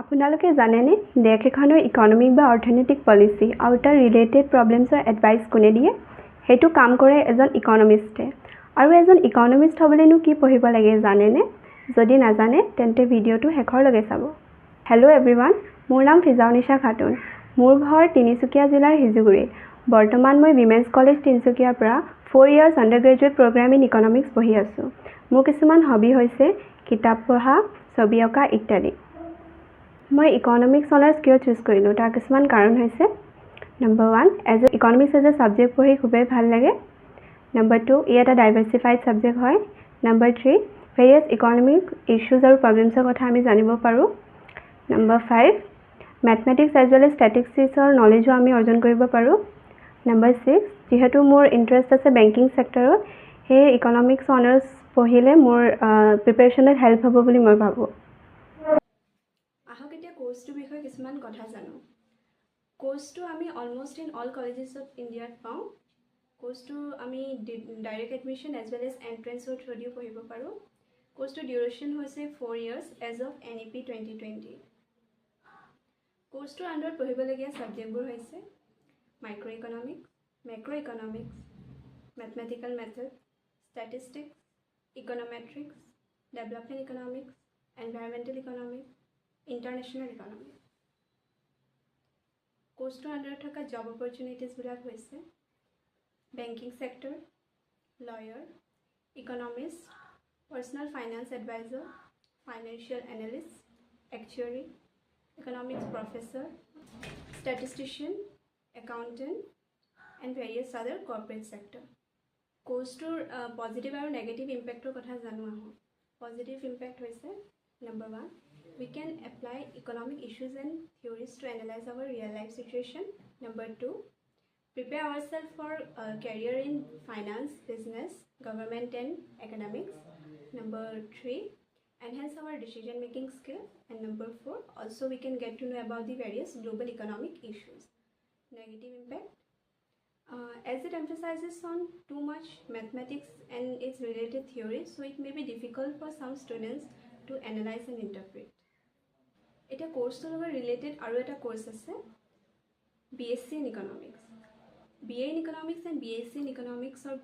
আপোনালোকে জানেনে, দেশ এখনৰ ইকনমিক বা অৰ্থনৈতিক পলিচি আৰু তাৰ ৰিলেটেড প্ৰব্লেমছৰ এডভাইচ কোনে দিয়ে? সেইটো কাম কৰে এজন ইকনমিষ্টে। আৰু এজন ইকনমিষ্ট হ'বলৈনো কি পঢ়িব লাগে জানেনে? যদি নাজানে, তেন্তে ভিডিঅ'টো শেষৰলৈকে চাব। হেল্ল' এভৰিৱান, মোৰ নাম ফিজাউনিশা খাতুন। মোৰ ঘৰ তিনিচুকীয়া জিলাৰ সিজুগুৰিত। বৰ্তমান মই উইমেন্স কলেজ তিনিচুকীয়াৰ পৰা 4 years undergraduate program in economics পঢ়ি আছোঁ। মোৰ কিছুমান হবি হৈছে কিতাপ পঢ়া, ছবি অঁকা ইত্যাদি। মই ইকনমিক্স অনাৰ্ছ কিয় চুজ কৰিলোঁ, তাৰ কিছুমান কাৰণ হৈছে, number one, as a economics as a subject পঢ়ি খুবেই ভাল লাগে। নম্বৰ টু, ই এটা ডাইভাৰ্চিফাইড ছাবজেক্ট হয়। Number three, various economic issues আৰু প্ৰব্লেমছৰ কথা আমি জানিব পাৰোঁ। Number five, mathematics as well as ষ্টেটিষ্টিক্সৰ নলেজো আমি অৰ্জন কৰিব পাৰোঁ। নম্বৰ ছিক্স, যিহেতু মোৰ ইণ্টাৰেষ্ট আছে বেংকিং ছেক্টৰত, সেয়ে ইকনমিক্স অনাৰ্ছ পঢ়িলে মোৰ প্ৰিপেৰেশ্যনত হেল্প হ'ব বুলি মই ভাবোঁ। আহক, এতিয়া ক'ৰ্চটোৰ বিষয়ে কিছুমান কথা জানো। ক'ৰ্চটো আমি almost in all colleges of ইণ্ডিয়াত পাওঁ। ক'ৰ্চটো আমি direct admission as well as এণ্ট্ৰেঞ্চৰ থ্ৰুদিও পঢ়িব পাৰোঁ। ক'ৰ্চটোৰ ডিউৰেশ্যন হৈছে 4 years as of NEP 2020। ক'ৰ্চটোৰ আণ্ডাৰত পঢ়িবলগীয়া ছাবজেক্টবোৰ হৈছে micro economics, macro economics, mathematical method, statistics, econometrics, development economics, environmental economics, international economics. ক'ৰ্চটোৰ আণ্ডাৰত থকা জব অপৰচুনিটিছবিলাক হৈছে banking sector, lawyer, economist, personal finance advisor, financial analyst, actuary, economics professor, statistician, accountant and various other corporate sector. ক'ৰ্চটোৰ positive আৰু negative ইম্পেক্টৰ কথা জানো আহোঁ। Positive impact হৈছে, number one, we can apply economic issues and theories to analyze our real life situation. Number two, prepare ourselves for a career in finance, business, government and academics. Number three, enhance our decision making skill. And number four, also we can get to know about the various global economic issues. Negative impact, as it emphasizes on too much mathematics and its related theories, so it may be difficult for some students to analyze and interpret. এতিয়া কৰ্চটোৰ লগত related আৰু এটা course আছে, BSc in economics. BA in economics and BSc in ইকনমিক্সৰ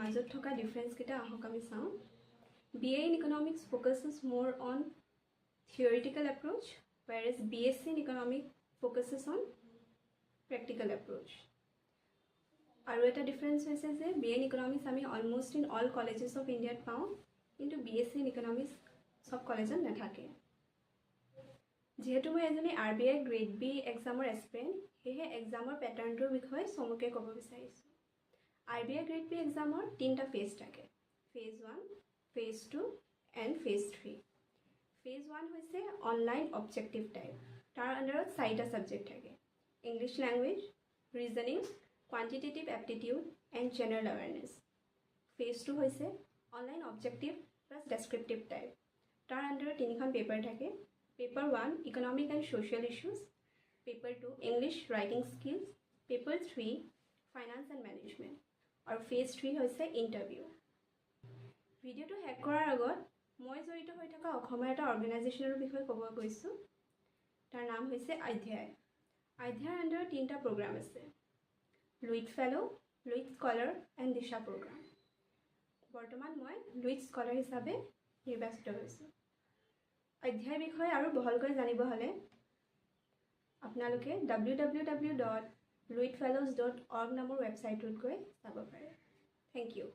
মাজত থকা ডিফাৰেঞ্চকেইটা আহক আমি চাওঁ। BA in economics focuses more on theoretical approach, whereas BSc in economics focuses on practical approach. আৰু এটা ডিফাৰেঞ্চ হৈছে যে বি এ ইন ইকনমিক্স আমি almost in all colleges of ইণ্ডিয়াত পাওঁ, কিন্তু B S C in economics চব কলেজত নাথাকে। যিহেতু মই এজনী R B I grade B এক্সামৰ এছপিৰেণ্ট, সেয়েহে এক্সামৰ পেটাৰ্ণটোৰ বিষয়ে চমুকৈ ক'ব বিচাৰিছোঁ। R B I grade B এক্সামৰ তিনিটা ফেজ থাকে, phase one, phase two and phase three. Phase one হৈছে অনলাইন অবজেক্টিভ টাইপ। তাৰ আণ্ডাৰত চাৰিটা ছাবজেক্ট থাকে, English language, reasoning, quantitative aptitude and general awareness. Phase two হৈছে online objective plus descriptive type। তাৰ আণ্ডাৰত তিনিখন পেপাৰ থাকে, paper one, economic and social issues, paper two, English writing skills, paper three, finance and management. আৰু phase three হৈছে interview. ভিডিঅ'টো শেষ কৰাৰ আগত মই জড়িত হৈ থকা অসমৰ এটা অৰ্গেনাইজেশ্যনৰ বিষয়ে ক'ব গৈছোঁ। তাৰ নাম হৈছে অধ্যায়। অধ্যায়ৰ আণ্ডাৰত তিনিটা প্ৰগ্ৰাম আছে, Luit Fellow, Luit Scholar and Disha program। বৰ্তমান মই লুইট স্কলাৰ হিচাপে নিৰ্বাচিত হৈছোঁ। অধ্যায়ৰ বিষয়ে আৰু বহলকৈ জানিব হ'লে আপোনালোকে www.luitfellows.org নামৰ ৱেবছাইটটোত গৈ চাব পাৰে। Thank you.